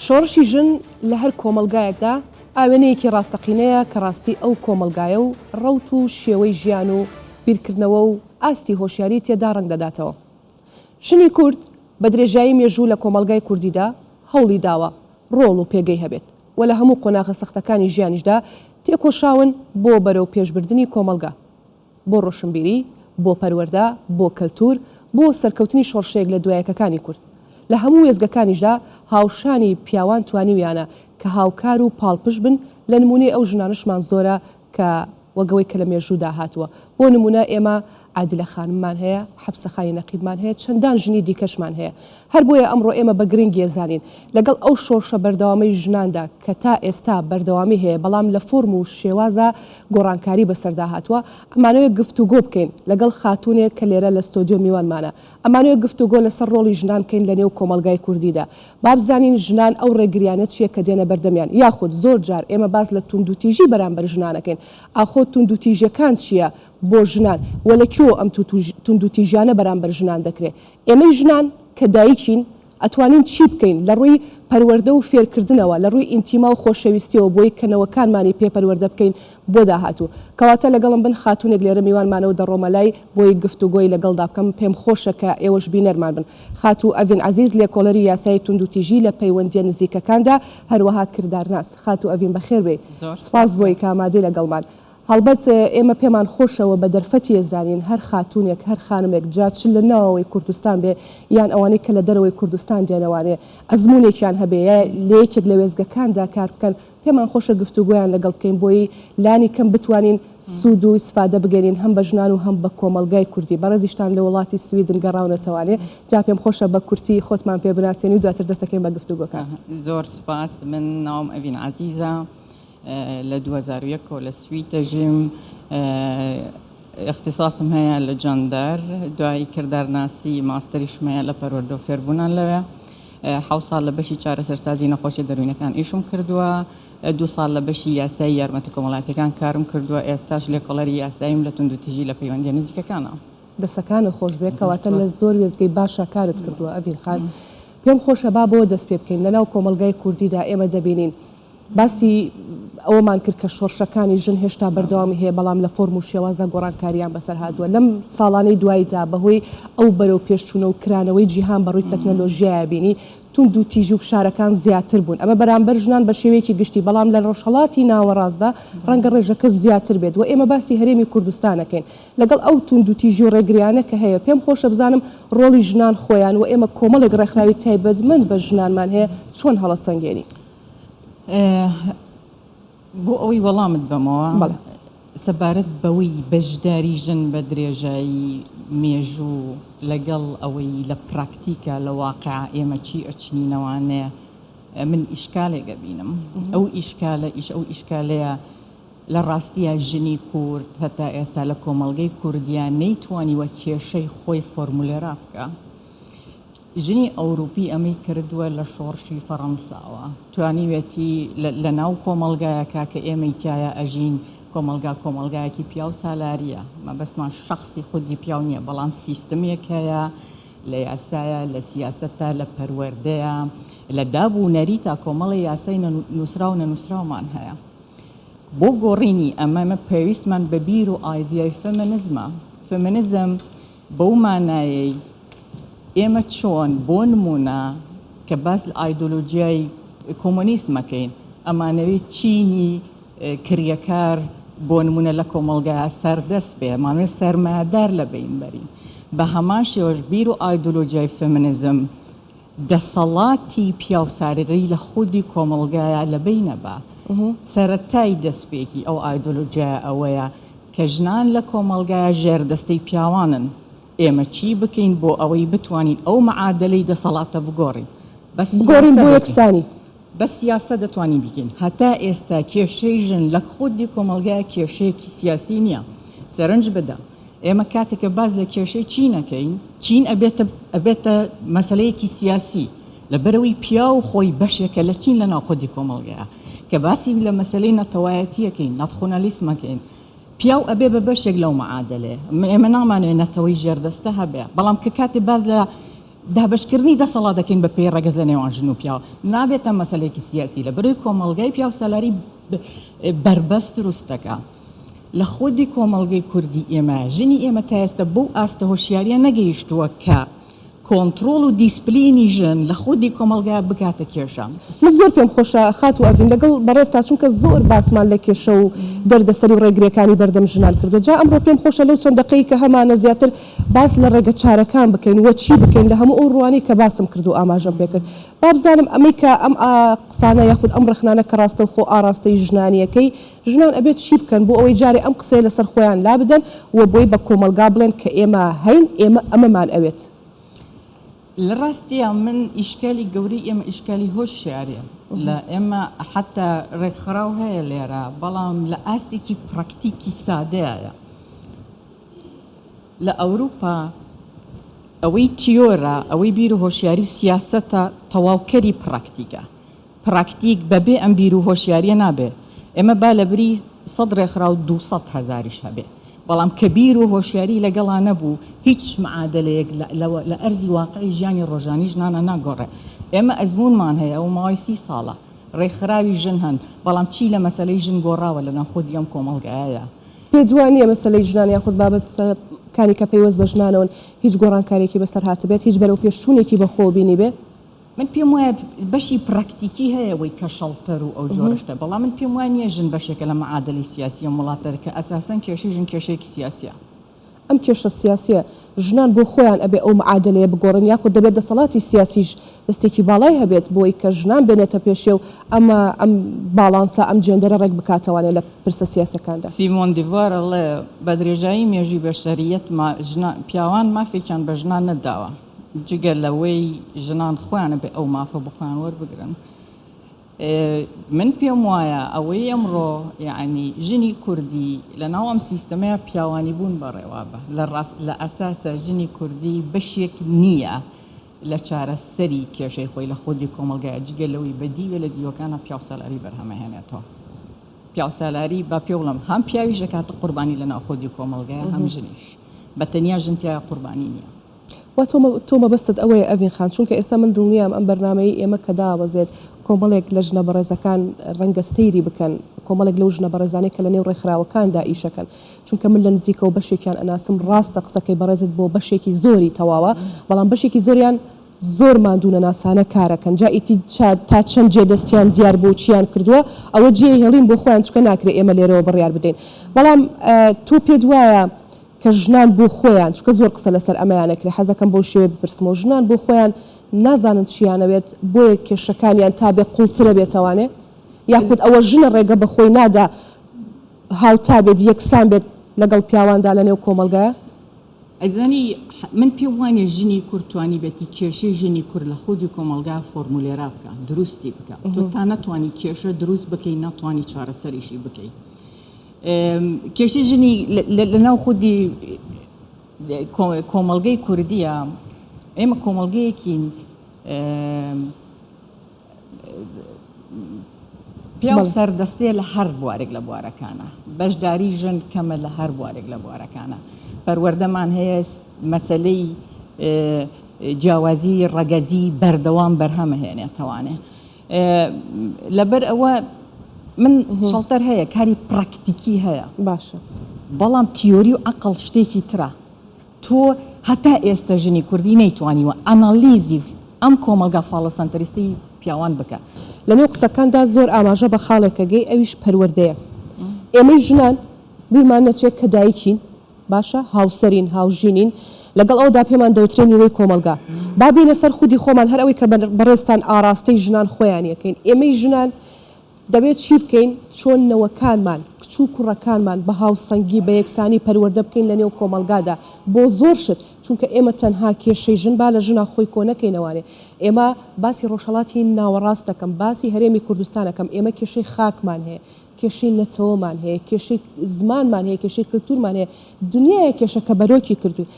شۆڕشی ژن لە هەر کۆمەڵگایەکدا ئاوێنەیەکی ڕاستەقینەیە کە ڕاستی ئەو کۆمەڵگایە و ڕەوت و شێوەی ژیان و بیرکردنەوە و ئاستی هۆشیاری تێدا ڕەنگ دەداتەوە. ژنی کورد بە درێژایی مێژوو لە کۆمەڵگای کوردیدا هەوڵی داوە ڕۆڵ و پێگەی هەبێت و لە هەموو قۆناغە سەختەکانی ژیانیشدا تێکۆشاون بۆ بەرەو پێشبردنی کۆمەڵگا. بۆ ڕۆشنبیری، بۆ پەروەردە، بۆ کەلتوور، بۆ سەرکەوتنی شۆڕشەیەک لە دوایەکەکانی کورد. لە هەموو وێستگەکانیشدا هاوشانی پیاوان توانیویانە کە هاوکار و پاڵپشت بن، لە نموونەی ئەو ژنانەشمان زۆرە کە وەک ئەوەی کە لە مێژوودا هاتووە. بۆ نموونە ئێمە عادلە خانممان هەیە، حەپسە خانی نەقیبمان هەیە، چەندان ژنی دیکەشمان هەیە. هەر بۆیە ئەمڕۆ ئێمە بە گرنگی ئەزانین لەگەڵ ئەو شۆڕشە بەردەوامەی ژناندا کە تا ئێستا بەردەوامی هەیە بەڵام لە فۆرم و شێوازا گۆڕانکاری بەسەردا هاتووە، ئەمانەوێ گفتوگۆ بکەین لەگەڵ خاتوونێک کە لێرە لە ستۆدیۆ میوانمانە، ئەمانەوێ گفتوگۆ لەسەر ڕۆڵی ژنان بکەین لە نێو کۆمەڵگای کوردیدا، با بزانین ژنان ئەو ڕێگریانە چییە کە دێنە بەردەمیان، یاخود زۆر جار ئێمە باس لە توندوتیژی بەرامبەر ژنان ئەکەین، ئاخۆ توندوتیژیەکان چییە بۆ ژنان و لە کوێوە ئەم توندوتیژیانە بەرامبەر ژنان دەکرێ؟ ئێمەی ژنان کە دایکین ئەتوانین چی بکەین لە ڕووی پەروەردە و فێرکردنەوە، لە ڕووی ئینتیما و خۆشەویستیەوە بۆی کە نەوەکانمانی پێ پەروەردە بکەین بۆ داهاتوو. کەواتە لەگەڵم بن خاتوونێک لێرە میوانمانە و دەڕۆمە لای بۆی گفتوگۆی لەگەڵدا بکەم پێم خۆشە کە ئێوەش بینەرمان بن. خاتوو ئەڤین عەزیز لێکۆڵەری یاسایی توندوتیژی لە پەیوەندیە نزیکەکاندا هەروەها کردارناس. خاتوو ئەڤین بەخێر بێی. سپاس بۆی کە ئامادەی لەگەڵمان. هەڵبەت ئێمە پێمان خۆشە و بە دەرفەتی ئەزانین هەر خاتوونێک، هەر خانمێک جا چ لە ناوەوەی کوردستان بێ یان ئەوانەی کە لە دەرەوەی کوردستان دێنەوانێ ئەزموونێکیان هەبێ یا لە یەکێک لە وێستگەکاندا کار بکەن، پێمان خۆشە گفتوگۆیان لەگەڵ بکەین بۆی لانی کەم بتوانین سوود و ئیسفادە بگەینین هەم بە ژنان و هەم بە کۆمەڵگای کوردی. بەڕێزیشتان لە وڵاتی سویدن گەڕاونەتەوانێ جا پێم خۆشە بە کورتی خۆتمان پێ بناسێنی و دواتر دەست دەکەین بە گفتوگۆکان. زۆر سوپاس. من ناوم ئەڤین عەزیزە. لە 2001 ەوە لە سوید دەژیم ئیختیساسم هەیە لە جەندەر دوای کردارناسی ماستەریشم هەیە لە پەروەردە و فێربوونان لەوێ حەوت ساڵ لە بەشی چارەسەرسازی نەخۆشیە دەروونەکان ئیشم کردووە دوو ساڵ لە بەشی یاسایی یارمەتی کۆمەڵاتیەکان کارم کردووە ئێستاش لێکۆڵەری یاساییم لە توندوتیژی لە پەیوەندیە نزیکەکانە. دەسەکانت خۆش بێ کەواتە لە زۆر وێستگەی باشا کارت کردووە ئەڤین خان پێم خۆشە با بەوە دەست پێ بکەین لەناو کۆمەڵگای کوردیدا ئێمە دەبینین باسی ئەوەمان کرد کە شۆڕشەکانی ژن هێشتا بەردەوامی هەیە، بەڵام لە فۆرم و شێوازدا گۆڕانکارییان بەسەر هاتووە. لەم ساڵانەی دواییدا بەهۆی ئەو بەرەو پێشچوونە و کرانەوەی جیهان بە ڕووی تەکنەلۆژیایە بینی توندوتیژی و فشارەکان زیاتر بوون. ئەمە بەرامبەر ژنان بە شێوەیەکی گشتی، بەڵام لە ڕۆژهەڵاتی ناوەڕاستدا ڕەنگە ڕێژەکە زیاتر بێت و ئێمە باسی هەرێمی کوردستان ئەکەین لەگەڵ ئەو توندوتیژی و ڕێگریانە کە هەیە. پێم خۆشە بزانم ڕۆڵی ژنان خۆیان و ئێمە کۆمەڵێک ڕێکخراوی تایبەتمەند بە ژنانمان هەیە چۆن هەڵەسەنگێنین؟ بۆ ئەوەی وەڵامت بەمەوە سەبارەت بەوەی بەشداری ژن بە درێژایی مێژوو لەگەڵ ئەوەی لە پراکتیکە لە واقع ئێمە چی ئەچنینەوانێ من ئیشکالێک ئەبینم ئەو ئیشکالە ئیش ئەو ئیشکالەیە لە ڕاستیە ژنی کورد هەتا ئێستا لە کۆمەڵگەی کوردیا نەیتوانیوە کێشەی خۆی فۆرمولێرا بکە ژنی ئەوروپی ئەمەی کردووە لە شۆڕشی فەڕەنساوە، توانیوێتی لە ناو کۆمەڵگایەکا کە ئێمەی تیایا ئەژین، کۆمەڵگا کۆمەڵگایەکی پیاو سالاریە، مەبەستمان شەخسی خودی پیاو نیە، بەڵام سیستمێک هەیە لە یاسایە، لە سیاسەتە، لە پەروەردەیە، لە داب و نەریتا کۆمەڵێ یاسای نووسراو و نەنووسراومان هەیە. بۆ گۆڕینی ئەمە ئێمە پێویستمان بە بیر و ئایدیای فێمینزمە. فێمینزم بەو مانایەی ئێمە چۆن بۆ نموونە کە باس لە ئایدۆلۆژیای کۆمۆنیسم ئەکەین ئەمانەوێ چینی کرێکار بۆ نموونە لە کۆمەڵگا سەردەست بێ ئەمانەوێ سەرمایەدار لە بەین بەرین بە هەمان شێوەش بیر و ئایدۆلۆژیای فێمینیزم دەسەڵاتی پیاوسالاری لە خودی کۆمەڵگایا لە بەین ئەبا سەرەتای دەستپێکی ئەو ئایدۆلۆژیایە ئەوەیە کە ژنان لە کۆمەڵگایا ژێردەستەی پیاوانن ئێمە چی بکەین بۆ ئەوەی بتوانین ئەو معادەلەی دەسەڵاتە بگۆڕین؟ بە بگۆڕین سیاسەت بۆ دەکەین. یەکسانی. بە سیاسەت دەتوانین بیکەین. هەتا ئێستا کێشەی ژن لە خودی کۆمەڵگایا کێشەیەکی سیاسی نییە. سەرنج بدە ئێمە کاتێک کە باس لە کێشەی چین ئەکەین، چین ئەبێتە ئەبێتە مەسەلەیەکی سیاسی. لەبەرئەوەی پیاو خۆی بەشێکە لە چین لەناو خودی کۆمەڵگایا. کە باسی لە مەسەلەی نەتەوایەتی ئەکەین، ناتخونالیسم ئەکەین، پیاو ئەبێ بە بەشێک لەو معادەلەیە. ئێمە نامانەوێ نەتەوەی ژێردەستە هەبێ، بەڵام کە کاتێ باس لە دابەشکردنی دەسەڵات دەکەین بە پێی ڕەگەز لە نێوان ژن و پیاو نابێتە مەسەلەیەکی سیاسی لەبەرئەوەی کۆمەڵگای پیاوسالاری بەربەست دروست دەکا لە خودی کۆمەڵگەی کوردی ئێمە ژنی ئێمە تا ئێستا بەو ئاستە هۆشیاریە نەگەیشتووە کە کۆنتڕۆڵ و دیسپلینی ژن لە خودی کۆمەڵگا بکاتە کێشە. من زۆر پێم خۆشە خاتوو ئەڤین لەگەڵ بەڕێزتا چونکە زۆر باسمان لە کێشە و دەردەسەری و ڕێگریەکانی بەردەم ژنان کردوە جا ئەمڕۆ پێم خۆشە لەو چەند دەقەی کە هەمانە زیاتر باس لە ڕێگە چارەکان بکەین و چی بکەین لە هەموو ئەو ڕوانەی کە باسم کرد و ئاماژەم پێکرد با بزانم ئەمەی کە ئەم قسانە یاخود ئەم ڕەخنانە کە ڕاستەوخۆ ئاڕاستەی ژنانیەکەی ژنان ئەبێت چی بکەن بۆ ئەوەی جارێ ئەم قسەیە لەسەر خۆیان لابدەن و بۆی بە کۆمەڵگا بڵێن کە ئێمە هەین ئێمە ئەمەمان ئەوێت؟ لە ڕاستیا من ئیشکالی گەورەی ئێمە ئیشکالی هۆشیاریە لە ئێمە حەتا ڕێکخراو هەیە لێرە بەڵام لە ئاستێکی پراکتیکی سادەیە لە ئەوروپا ئەوەی تیۆرە ئەوەی بیر و هۆشیاری و سیاسەتە تەواوکەری پراکتیکە پراکتیک بەبێ ئەم بیر و هۆشیاریە نابێ. ئێمە با لەبری سەد ڕێکخراو 200 هەزاریش هەبێ. بەڵام کە بیر و هۆشیاری لەگەڵا نەبوو هیچ معادەلەیەک لە ئەرزی واقعی ژیانی ڕۆژانی ژنانا ناگۆڕێ. ئێمە ئەزموونمان هەیە ئەوە ماوەی سی ساڵە ڕێکخراوی ژن هەن، بەڵام چی لە مەسەلەی ژن گۆڕاوە لەناو خودی ئەم کۆمەڵگایەیا؟ پێت وا نییە مەسەلەی ژنان یاخود بابەتەکانی کە پەیوەست بە ژنانەوەن هیچ گۆڕانکارییەکی بەسەر هاتبێت، هیچ بەرەوپێشچوونێکی بەخۆوە بینیبێ؟ من پێم وایە بەشی پراکتیکی هەیە وەی کە شەڵتەر و ئەو جۆرە شتە، بەڵام من پێم وایە نییە ژن بەشێکە لە معادەلەی سیاسی ئەم وڵاتە کە ئەساسەن کێشەی ژن کێشەیەکی سیاسیە. ئەم کێشە سیاسیە ژنان بۆ خۆیان ئەبێ ئەو معادەلەیە بگۆڕن یاخود دەبێت دەسەڵاتی سیاسیش دەستێکی باڵای هەبێت بۆی کە ژنان بێنێتە پێشێ و ئەمە ئەم باڵانسە ئەم جێندەرە ڕێک بکاتەوانێ لە پرسە سیاسەکاندا. سیمۆن دیڤوار ئەڵێ، بە درێژایی مێژووی بەشەرییەت ژنان پیاوان مافێکیان بە ژنان نەداوە. جگە لەوەی ژنان خۆیان ئەبێ ئەو مافە بۆ خۆیان وەربگرن. من پێم وایە ئەوەی ئەمڕۆ یەعنی ژنی کوردی لە ناو ئەم سیستەمەیە پیاوانی بوون بەڕێوە بە لە ڕاست لە ئەساسە ژنی کوردی بەشێک نییە لە چارەسەری کێشەی خۆی لە خودی کۆمەڵگایە جگە لەوەی بە دیوێ لە دیوەکانە پیاوسالاری بەرهەمەهێنێتەوە. پیاوسالاری با پێ بڵێم هەم پیاویش دەکاتە قوربانی لە ناو خودی کۆمەڵگایە هەم ژنیش بە تەنیا ژن تیایا قوربانی نییە. وا تۆ تۆ مەبەستت ئەوەیە ئەڤین خان چونکە ئێستا من دڵنیام ئەم بەرنامەیەی ئێمە کە دابەزێت کۆمەڵێک لە ژنە بەڕێزەکان ڕەنگە سەیری بکەن کۆمەڵێک لەو ژنە بەڕێزانەی کە لە نێو ڕێکخراوەکاندا ئیشەکەن چونکە من لە نزیکەوە بەشێکیان ئەناسم ڕاستە قسەکەی بەڕێزت بۆ بەشێکی زۆری تەواوە بەڵام بەشێکی زۆریان زۆر ماندوونەناسانە کارەکەن جا ئیتی تا چەند جێ دەستیان دیار بوو چیان کردووە ئەوە جێ هێڵین بۆ خۆیان چونکە ناکرێ ئێمە لێرەوە بڕیار بدەین بەڵام تۆ پێت وایە کە ژنان بۆ خۆیان، چونکە زۆر قسە لەسەر ئەمەیان ئەکرێ، حەزەکەم بەو شێوەیە بپرسمەوە، ژنان بۆ خۆیان نازانن چیانەوێت بۆیە کێشەکانیان تا بێ قوڵترە بێتەوانێ؟ یاخود ئەوە ژنە ڕێگە بە خۆی نادا هاوتا بێت، یەکسان بێت لەگەڵ پیاواندا لە نێو کۆمەڵگایا؟ ئەزانی من پێم وانیە ژنی کورد توانیبێتی کێشەی ژنی کورد لە خودی کۆمەڵگا فۆرمولێرا بکا، دروستی بکا. تۆ تا نەتوانی کێشە دروست بکەی ناتوانی چارەسەریشی بکەی. کێشەی ژنی لەناو خودی کۆمەڵگەی کوردیە ئێمە کۆمەڵگەیەکین پیاو سەردەستەیە لە هەر بوارێک لە بوارەکانە بەشداری ژن کەمە لە هەر بوارێک لە بوارەکانە پەروەردەمان هەیە مەسلەی جیاوازی ڕەگەزی بەردەوام بەرهەمەهێنێتەوانێ لەبەر ئەوە من شەڵتەر هەیە کاری پراکتیکی هەیە باشە بەڵام تیۆری و عقل شتێکی ترە تۆ هەتا ئێستا ژنی کوردی نەیتوانیوە ئەنالیزی ئەم کۆمەڵگا فاڵۆسەنتەریستی پیاوان بکە. لەنێو قسەکاندا زۆر ئاماژە بە خاڵێک ئەگەی ئەویش پەروەردەیە ئێمەی ژنان بیرمان نەچێت کە دایکین باشە هاوسەرین هاوژینین لەگەڵ ئەودا پێمان دەوترێ نیوەی کۆمەڵگا با بێینە سەر خودی خۆمان هەر ئەوەی کە بەڕێزتان ئاڕاستەی ژنان خۆیانی ئەکەین ئێمەی ژنان دەبێت چی بکەین چۆن نەوەکانمان کچ و کوڕەکانمان بە هاوسەنگی بە یەکسانی پەروەردە بکەین لە نێو کۆمەڵگادا بۆ زۆر شت چونکە ئێمە تەنها کێشەی ژن با لە ژنا خۆی کۆ نەکەینەوانێ ئێمە باسی ڕۆژهەڵاتی ناوەڕاست دەکەم باسی هەرێمی کوردستان ئەکەم ئێمە کێشەی خاکمان هەیە کێشەی نەتەوەمان هەیە، کێشەی زمانمان هەیە، کێشەی کلتورمان هەیە، دنیایەک کێشە کە بەرۆکی کردووین.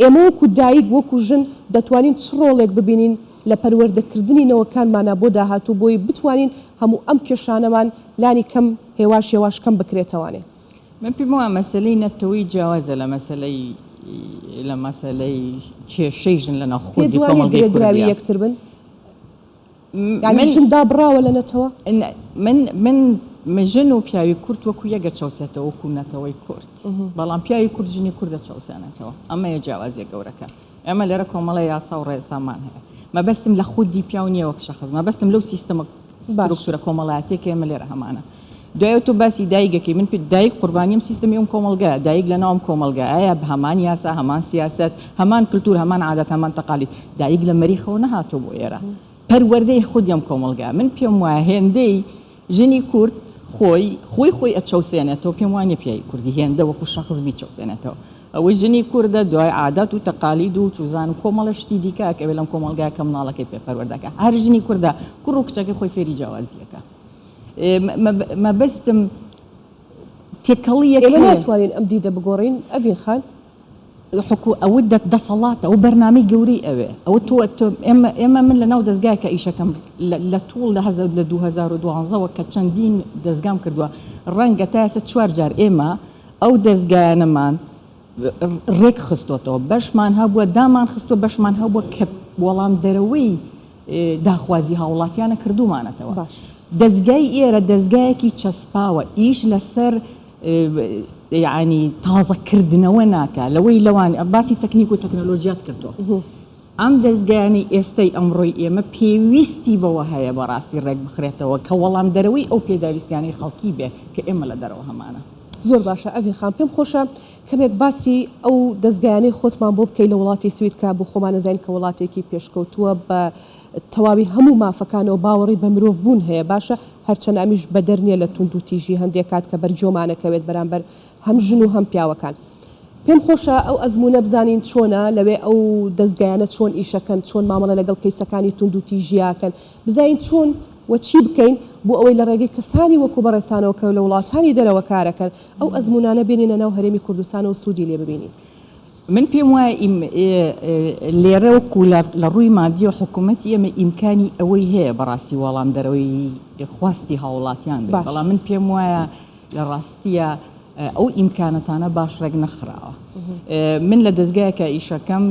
ئێمە وەکو دایک، وەکو ژن دەتوانین چ ڕۆڵێک ببینین لە پەروەردەکردنی نەوەکانمانا بۆ داهاتوو بۆی بتوانین هەموو ئەم کێشانەمان لانی کەم هێواش هێواش کەم بکرێتەوانێ؟ من پێم وایە مەسەلەی نەتەوەی جیاوازە لە مەسەلەی. لە مەسەلەی کێشەی ژن لەناو پێت خودی وانیە کۆمەڵگەی گرێدراوی کوردیە. یەکتر بن؟ یانی من ژن دابڕاوە لە نەتەوە؟ من من ژن و پیاوی کورد وەکو یەک ئەچەوسێتەوە وەکو نەتەوەی کورد بەڵام پیاوی کورد ژنی کورد ئەچەوسێنێتەوە ئەمەیە جیاوازیە گەورەکە ئێمە لێرە کۆمەڵێ یاسا و ڕێسامان هەیە مەبەستم لە خودی پیاو نییە وەک شەخس مەبەستم لەو سیستەمە سترۆکتورە کۆمەڵایەتیە کە ئێمە لێرە هەمانە دوای تۆ باسی دایکەکەی من دایک قوربانیم سیستمی ئەم کۆمەڵگا دایک لە ناوم کۆمەڵگایە بە هەمان یاسا هەمان سیاسەت هەمان کلتور هەمان عادەت هەمان تەقالید دایک لە مەریخەوە نەهاتووە بۆ ئێرە پەروەردەی خودی ئەم کۆمەڵگا من پێم وایە هێندەی ژنی کورد خۆی خۆی خۆی ئەچەوسێنێتەوە پێم وانیە پیاوی کوردی هێندە وەکو شەخس بیچەوسێنێتەوە ئەوەی ژنی کوردە دوای عادات و تەقالید و چوزان و کۆمەڵە شتی دیکە ئەکەوێ لەم کۆمەڵگایە کە مناڵەکەی پێ پەروەردەکا هەر ژنی کوردە کوڕ و کچەکەی خۆی فێری جیاوازیەکە مەبەستم تێکەڵیەک ئێمە ناتوانین ئەم دیدە بگۆڕین ئەڤین خان. حکو ئەوە دەسەڵاتە ئەو بەرنامەی گەورەی ئەوێ ئەوە تۆ تۆ ئێمە ئێمە من لە ناو دەزگایەکە ئیشەکەم لە توڵ لە هەزار لە 2012 وە کە چەندین دەزگام کردووە ڕەنگە تا ئێستا چوار جار ئێمە ئەو دەزگایانەمان ڕێک خستۆتەوە بەشمان هەبووە دامان خستووە بەشمان هەبووە کە وەڵامدەرەوەی داخوازی هاوڵاتیانە کردوومانەتەوە باش. دەزگای ئێرە دەزگایەکی چەسپاوە ئیش لەسەر یەعنی تازە کردنەوە ناکا لەوەی لەوان باسی تەکنیک و تەکنەلۆژیات کردووە ئەم دەزگایانەی ئێستەی ئەمڕۆی ئێمە پێویستی بەوە هەیە بەڕاستی ڕێک بخرێتەوە کە وەڵامدەرەوەی ئەو پێداویستیانەی خەڵکی بێ کە ئێمە لە دەرەوە هەمانە. زۆر باشە ئەڤین خان پێم خۆشە کەمێک باسی ئەو دەزگایانەی خۆتمان بۆ بکەی لە وڵاتی سوید کە بۆ خۆمان ئەزانین کە وڵاتێکی پێشکەوتووە بە تەواوی هەموو مافەکانەوە باوەڕی بە مرۆڤ بوون هەیە باشە هەرچەند ئەمیش بەدەر نیە لە توندوتیژی هەندێک کات کە بەر گۆمانەکەوێت بەرامبەر هەم ژن و هەم پیاوەکان پێم خۆشە ئەو ئەزموونە بزانین چۆنە لەوێ ئەو دەزگایانە چۆن ئیشەکەن چۆن مامەڵە لەگەڵ کەیسەکانی توندوتیژیاکەن بزانین چۆن و چی بکەین بۆ ئەوەی لە ڕێگەی کەسانی وەکو بەڕێزتانەوە کە لە وڵاتانی دەرەوە کارەکەن ئەو ئەزموونانە بێنینە ناو هەرێمی کوردستانەوە سوودی لێ ببینین. من پێم وایە لێرە وەکو لە ڕووی مادیەوە حکوومەتی ئێمە ئیمکانی ئەوەی هەیە بەڕاستی وەڵامدەرەوەی خواستی هاوڵاتیان بێت، بەڵام من پێم وایە لە ڕاستیە ئەو ئیمکانەتانە باش ڕێک نەخراوە. من لە دەزگایەکە ئیشەکەم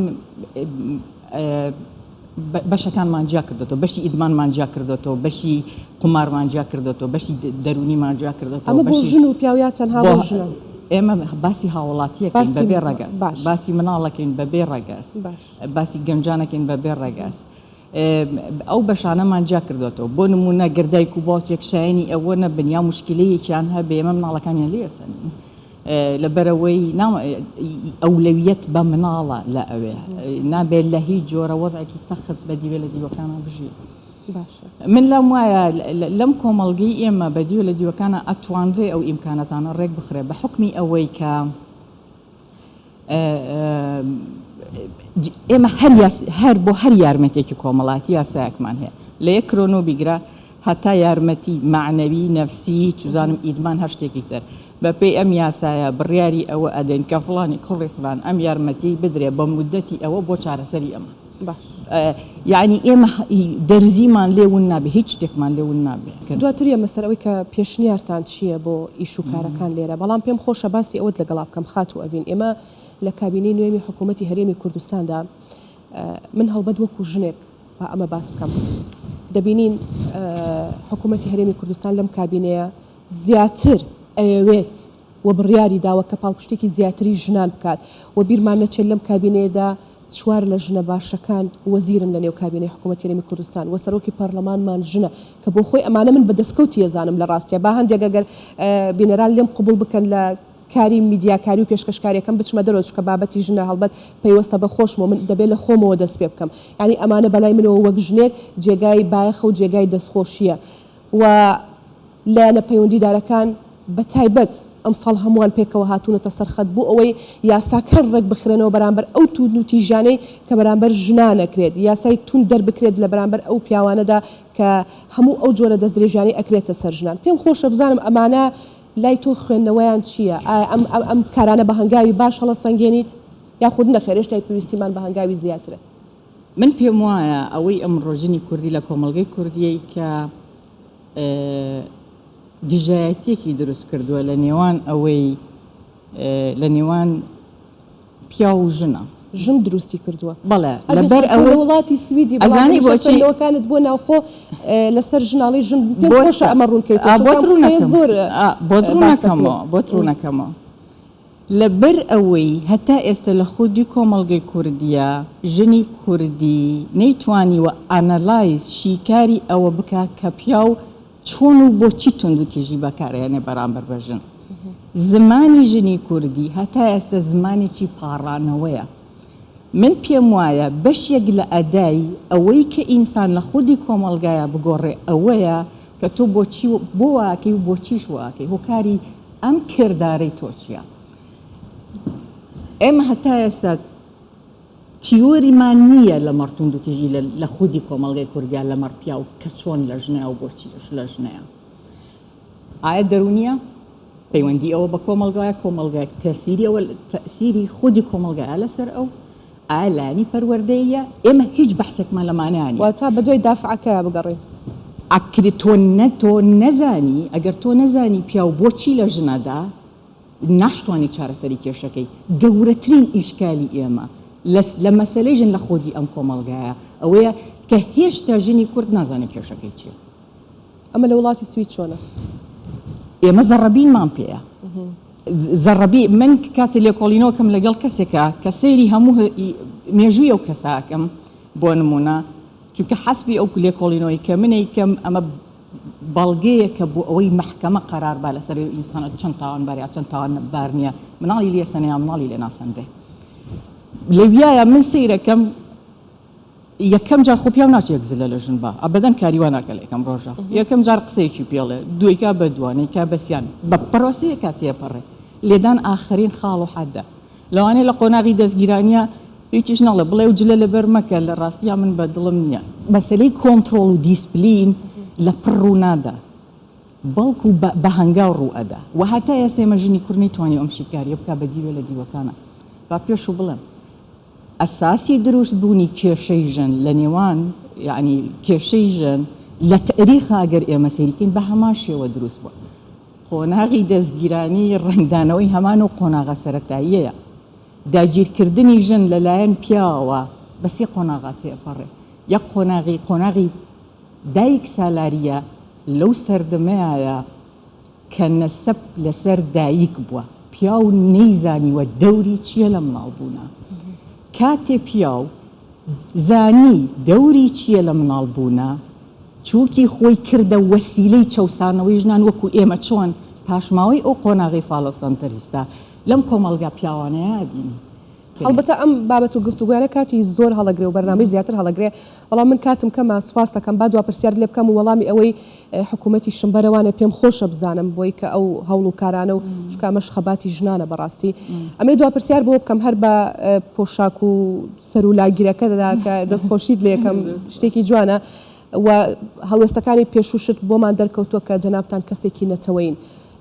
بەشەکانمان جیا کردۆتەوە، بەشی ئیدمانمان جیا کردۆتەوە، بەشی قومارمان جیا کردۆتەوە، بەشی دەروونیمان جیا کردۆتەوە. ئەمە بۆ ژن و پیاو یا تەنها بۆ ژنە؟ ئێمە باسی هاوڵاتیەکەین بەبێ ڕەگەز، باسی مناڵەکەین بەبێ ڕەگەز، باسی گەنجانەکەین بەبێ ڕەگەز. ئەو بەشانەمان جیا کردۆتەوە. بۆ نموونە گەر دایک و باوکێک شایەنی ئەوە نەبن یا موشکیلەیەکیان هەبێ ئێمە مناڵەکانیان لێ ئەسەنین. لەبەرئەوەی ئەولەویەت بە مناڵە لە ئەوێ نابێت لە هیچ جۆرە وەزعێکی سەخت بە دیوێ لە دیوەکانە بژی. من لام وایە لەم کۆمەڵگەی ئێمە بە دیوە لە دیوەکانە ئەتوانرێ ئەو ئیمکانەتانە ڕێک بخرێ بە حوکمی ئەوەی کە ئێمە هەر هەر بۆ هەر یارمەتێکی کۆمەڵاتی یاسایەکمان هەیە لە یەک کرۆنۆ بیگرە هەتا یارمەتی مەعنەوی نەفسی چزانم ئیدمان هەر شتێکی تر بەپێی ئەم یاسایە بڕیاری ئەوە ئەدەین کە فڵانی کوڕی فلان ئەم یارمەتیەی بدرێ بە مودەتی ئەوە بۆ چارەسەری ئەمە باش یعنی ئێمە دەرزیمان لێ ون نابێ هیچ شتێکمان لێ ون نابێ. دواتر یەمە سەر ئەوەی کە پێشنیارتان چییە بۆ ئیش و کارەکان لێرە، بەڵام پێم خۆشە باسی ئەوەت لەگەڵا بکەم خاتوو ئەڤین ئێمە لە کابینەی نوێمی حکوومەتی هەرێمی کوردستاندا من هەڵبەت وەکوو ژنێک با ئەمە باس بکەم دەبینین حکوومەتی هەرێمی کوردستان لەم کابینەیە زیاتر ئەیەوێت و بڕیاری داوە کە پاڵپشتێکی زیاتری ژنان بکات و بیرمان نەچێت لەم کابینەیەدا چوار لە ژنە باشەکان وەزیرن لە نێو کابینەی حکوومەتی هەرێمی کوردستان و سەرۆکی پەرلەمانمان ژنە کە بۆ خۆی ئەمانە من بە دەستکەوتی ئەزانم لە ڕاستیا با هەندێک ئەگەر بینەران لێم قبوڵ بکەن لە کاری میدیاکاری و پێشکەشکاریەکەم بچمە دەرەوە چونکە بابەتی ژنە هەڵبەت پەیوەستە بە خۆشمەوە من دەبێت لە خۆمەوە دەست پێ بکەم یانی ئەمانە بەلای منەوە وەک ژنێک جێگای بایەخە و جێگای دەستخۆشیە و لایەنە پەیوەندیدارەکان بە تایبەت ئەمساڵ هەمووان پێکەوە هاتوونەتە سەر خەت بۆ ئەوەی یاساکان ڕێکبخرێنەوە بەرامبەر ئەو توندوتیژیانەی کە بەرامبەر ژنان ئەکرێت، یاسای توند دەربکرێت لە بەرامبەر ئەو پیاوانەدا کە هەموو ئەو جۆرە دەستدرێژیانەی ئەکرێتە سەر ژنان. پێم خۆشە بزانم ئەمانە لای تۆ خوێندنەوەیان چییە؟ ئایا ئەم ئەم کارانە بە هەنگاوی باش هەڵەسەنگێنیت یاخود نەخێر هێشتای پێویستیمان بە هەنگاوی زیاترە؟ من پێم وایە ئەوەی ئەمڕۆ ژنی کوردی لە کۆمەڵگەی کوردیی کە دژایەتیەکی دروست کردووە لە نێوان ئەوەی لە نێوان پیاو و ژنە. ژن دروستی کردووە. بەڵێ لەبەر ئەوەی. لە وڵاتی سویدی بەڵام ئەزانی بۆچی؟ خوێندنەوەکانت بۆ ناوخۆ لەسەر ژناڵی ژن پێم خۆشە ئەمە ڕوون کەیتەوە چونکە ئەم قسەیە زۆر بۆت ڕوونەکەمەوە بۆت ڕوونەکەمەوە لەبەر ئەوەی هەتا ئێستا لە خودی کۆمەڵگەی کوردیە ژنی کوردی نەیتوانیوە analyze شیکاری ئەوە بکا کە پیاو چۆن و بۆچی توندوتیژی بەکارئەهێنێ بەرامبەر بە ژن؟ زمانی ژنی کوردی هەتا ئێستا زمانێکی پاڕانەوەیە. من پێم وایە بەشێک لە ئەدای ئەوەی کە ئینسان لە خودی کۆمەڵگایا بگۆڕێ ئەوەیە کە تۆ بۆچی بۆ واکەی و بۆچیش واکەی هۆکاری ئەم کردارەی تۆ چییە؟ ئێمە هەتا ئێستا تیۆریمان نییە لەمەڕ توندوتیژی لە خودی کۆمەڵگەی کوردیا لەمەڕ پیاو کە چۆن لە ژنەیە و بۆچی لە ژنەیە. ئایا دەروونییە؟ پەیوەندی ئەوە بە کۆمەڵگایە، کۆمەڵگای تەسیری ئەوە تەسیری خودی کۆمەڵگایە لەسەر ئەو؟ ئایا لایەنی پەروەردەییە؟ ئێمە هیچ بەحسێکمان لەمانەیا نییە. واتا بەدوای دافعەکەیا بگەڕێین. ئەکرێ تۆ نە تۆ نەزانی ئەگەر تۆ نەزانی پیاو بۆچی لە ژنەدا ناشتوانی چارەسەری کێشەکەی، گەورەترین ئیشکالی ئێمە لە لە مەسەلەی ژن لە خۆدی ئەم کۆمەڵگایە ئەوەیە کە هێشتا ژنی کورد نازانێت کێشەکەی چیە. ئەمە لە وڵاتی سوید چۆنە؟ ئێمە زەڕەبینمان پێیە. زەڕەبی من کاتێ لێکۆڵینەوەکەم لەگەڵ کەسێکە کە سەیری هەموو مێژووی ئەو کەسە ئەکەم بۆ نموونە چونکە حەسبی ئەو لێکۆڵینەوەی کە من ئەیکەم ئەمە بەڵگەیەکە بۆ ئەوەی مەحکەمە قەرار با لەسەر ئەو ئینسانە چەند تاوانبارە یا چەند تاوانبار نییە، مناڵی لێ سەنێ یا مناڵی لێ ناسەنرێ. لەویایە من سەیرەکەم یەکەم جار خۆ پیاو ناچێ یەک زلە لە ژن با، ئەبەدەن کاری وا ناکا لە یەکەم ڕۆژا. یەکەم جار قسەیەکی پێڵێ، دوویکا بە دووان، یکا بە سیان، بە پرۆسەیەکا تێپەڕێ. لێدان ئاخرین خاڵ و حەدە. لەوانەیە لە قۆناغی دەستگیرانیا هیچیش نەڵێ، بڵێ ئەو جلە لەبەر مەکە، لە ڕاستیا من بە دڵم نییە. مەسەلەی کۆنترۆڵ و دیسپلین لە پڕ ڕوو نادا، بەڵکو بە بە هەنگاو ڕوو ئەدا و هەتا ئێستا ئێمە ژنی کورد نەیتوانیوە ئەم شیکارییە بکا بە دیوێ لە دیوەکانا. با پێشوو بڵێم ئەساسی دروست بوونی کێشەی ژن لە نێوان یەعنی کێشەی ژن لە تەئریخا گەر ئێمە سەیری کەین بە هەمان شێوە دروست بووە. قۆناغی دەزگیرانی ڕەنگدانەوەی هەمان ئەو قۆناغە سەرەتاییەیە. داگیرکردنی ژن لەلایەن پیاوەوە بە سێ قۆناغا تێئەپەڕێ. یەک قۆناغی قۆناغی دایک سالارییە لەو سەردەمەیایە کە نەسەب لەسەر دایک بووە. پیاو نەیزانیوە دەوری چییە لە مناڵبوونا. کاتێ پیاو زانی دەوری چییە لە مناڵبوونا، چووکی خۆی کردە وەسیلەی چەوسانەوەی ژنان وەکو ئێمە چۆن پاشماوەی ئەو قۆناغەی فالۆسەنتەریستە لەم کۆمەڵگا پیاوانەیە ئەبینین. هەڵبەتە ئەم بابەت و گفتوگۆیانە کاتی زۆر هەڵەگرێ و بەرنامەی زیاتر هەڵەگرێ، بەڵام من کاتم کەمە سوپاست دەکەم با دوا پرسیارت لێ بکەم و وەڵامی ئەوەی حکوومەتیشم بەرەوانێ پێم خۆشە بزانم بۆی کە ئەو هەوڵ و کارانە و چونکە ئەمەش خەباتی ژنانە بەڕاستی ئەمەی دوا پرسیار بۆ بکەم هەر بە پۆشاک و سەر و لاگیرەکەدا کە دەستخۆشیت لێکەم شتێکی جوانە و هەڵوێستەکانی پێشووشت بۆمان دەرکەوتووە کە جەنابتان کەسێکی نەتەوەیین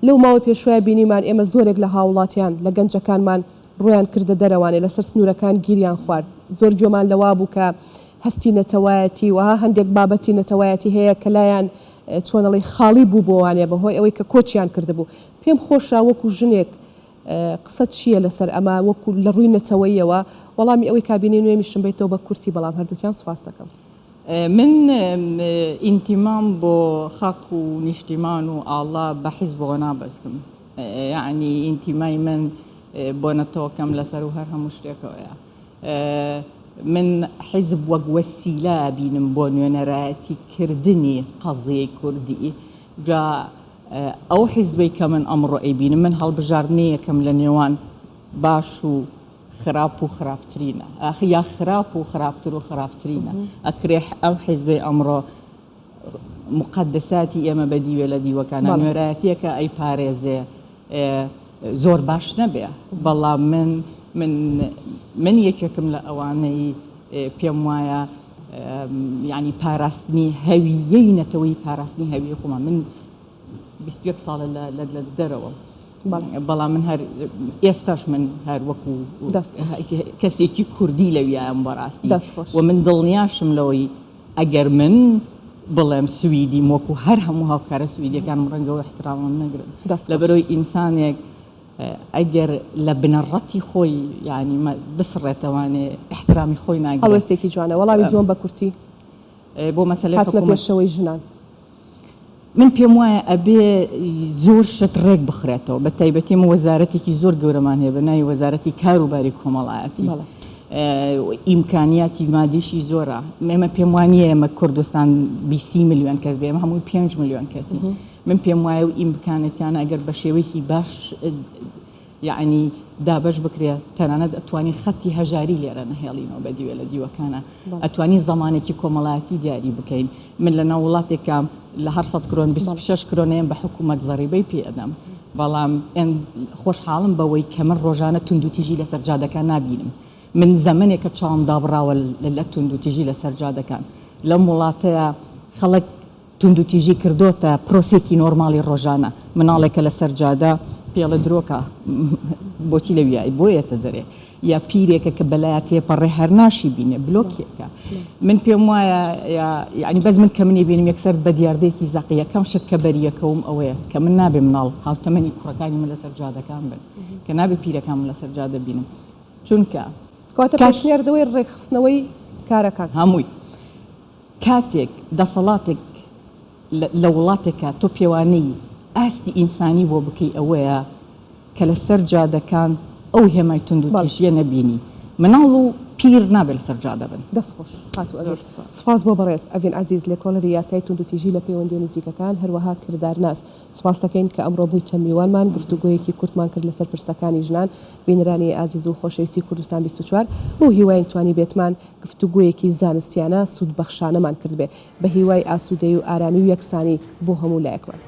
لەو ماوەی پێشووە بینیمان ئێمە زۆرێک لە هاوڵاتیان لە گەنجەکانمان ڕوویان کردە دەرەوانێ لەسەر سنوورەکان گیریان خوارد زۆر گوێمان لەوە بوو کە هەستی نەتەوایەتی وەها هەندێک بابەتی نەتەوایەتی هەیە کە لایان چۆنەڵی خاڵی بوو بۆوانێ بەهۆی ئەوەی کە کۆچیان کردبوو پێم خۆشە وەکو ژنێک قسەت چییە لەسەر ئەمە وەکو لە ڕووی نەتەوەییەوە؟ وەڵامی ئەوەی کابینەی نوێمیشم بەیتەوە بە کورتی بەڵام هەردووکیان سوپاست دەکەم. من ئینتیمام بۆ خاک و نیشتیمان و ئاڵا بە حیزبەوە نابەستم. یەعنی ئینتیمای من بۆ نەتەوەکەم لەسەروو هەر هەموو شتێکەوەیە. من حیزب وەک وەسیلە ئەبینم بۆ نوێنەرایەتی کردنی قەزیەی کوردی. جا ئەو حیزبەی کە من ئەمڕۆ ئەیبینم من هەڵبژاردنەیەکم لە نێوان باش و خراپ و خراپترینە ئاخ یا خراپ و خراپتر و خراپترینە ئەکرێ ئەم حیزبەی ئەمڕۆ مقدساتی ئێمە بە دیوێ لە دیوەکانە نوێرایەتیەکە ئەی پارێزێ زۆر باش نەبێ بەڵام من من من یەکێکم لە ئەوانەی پێم وایە یعنی پاراستنی هەویەی نەتەوەی پاراستنی هەویەی خۆمان من 21 ساڵە لە دەرەوەم بەڵام من هەر ئێستاش من هەر وەکو کەسێکی کوردی لەویایم بەڕاستی و من دڵنیاشم لەوەی ئەگەر من بڵێم سویدیم وەکو هەر هەموو هاوکارە سویدیەکانم ڕەنگەوە احترامم نەگرن لەبەرەوەی ئینسانێک. ئەگەر لە بنەڕەتی خۆی یانی بسڕێتەوانێ ئیحترامی خۆی ناگرێ. هەڵوێستێکی جوانە. وەڵامی دووەم بە کورتی. بۆ مەسەلەی هاتنە حکوومەت. پێشەوەی ژنان. من پێم وایە ئەبێ زۆر شت ڕێک بخرێتەوە بە تایبەتی ئێمە وەزارەتێکی زۆر گەورەمان هەیە بە ناوی وەزارەتی کار و باری کۆمەڵایەتی. بەڵێ. ئیمکانیاتی مادیشی زۆرە. ئێمە پێم وا نییە ئێمە کوردستان 20 ملیۆن کەس بێ ئێمە هەمووی 5 ملیۆن کەسین. من پێم وایە و ئیمکانەتیانە ئەگەر بە شێوەیەکی باش یەعنی دابەش بکرێ تەنانەت ئەتوانی خەتی هەژاری لێرە نەهێڵینەوە بە دیوێ لە دیوەکانە ئەتوانی زەمانێکی کۆمەڵایەتی دیاری بکەین من لە ناو وڵاتێکام لە هەر سەد کرۆن 26 کرۆنەیەم بە حکوومەت زەریبەی پێ ئەدەم بەڵام خۆشحاڵم بەوەی کە من ڕۆژانە توندوتیژی لەسەر جادەکان نابینم من زەمەنێکە چاوم دابڕاوە لە توندوتیژی لەسەر جادەکان لەم وڵاتەیە خەڵک توندوتیژی کردۆتە پرۆسەیەکی نۆرماڵی ڕۆژانە، مناڵێکە لەسەر جادە پێڵێ درۆکە بۆچی لەویای بۆ یەتە دەرێ یا پیرێکە کە بەلایا تێپەڕێ هەر ناشی بینێ بلۆکێکە من پێم وایە یعنی بەس من کە منی بینم یەکسەر بە دیاردەیەکی زەقی یەکەم شت کە بەریەکەوم ئەوەیە کە من نابێ مناڵ هاوتەمەنی کوڕەکانی من لەسەر جادەکان بن کە نابێ پیرەکان من لەسەر جادە بینم چونکە کەواتە پێشنیار دەوەی ڕێکخستنەوەی کارەکان هەمووی کاتێک دەسەڵاتێک لە وڵاتێکا تۆ پێوانەی ئاستی ئینسانی بۆ بکەی ئەوەیە کە لەسەر جادەکان ئەو هێمای توندوتیژیە نەبینی مناڵ و پیر نابێ لەسەر جادە بن. دەست خۆش خاتوو ئەڤین. سوپاس بۆ بەڕێز ئەڤین عەزیز لێکۆڵەری یاسای توندوتیژی لە پەیوەندیە نزیکەکان هەروەها کردارناس سوپاست دەکەین کە ئەمڕۆ بوویتە میوانمان گفتوگۆیەکی کورتمان کرد لەسەر پرسەکانی ژنان بینەرانی ئازیز و خۆشەویستی کوردستان 24 بەو هیواین توانیبێتمان گفتوگۆیەکی زانستیانە سوودبەخشانەمان کردبێ، بە هیوای ئاسوودەیی و ئارامی و یەکسانی بۆ هەموو لایەکمان.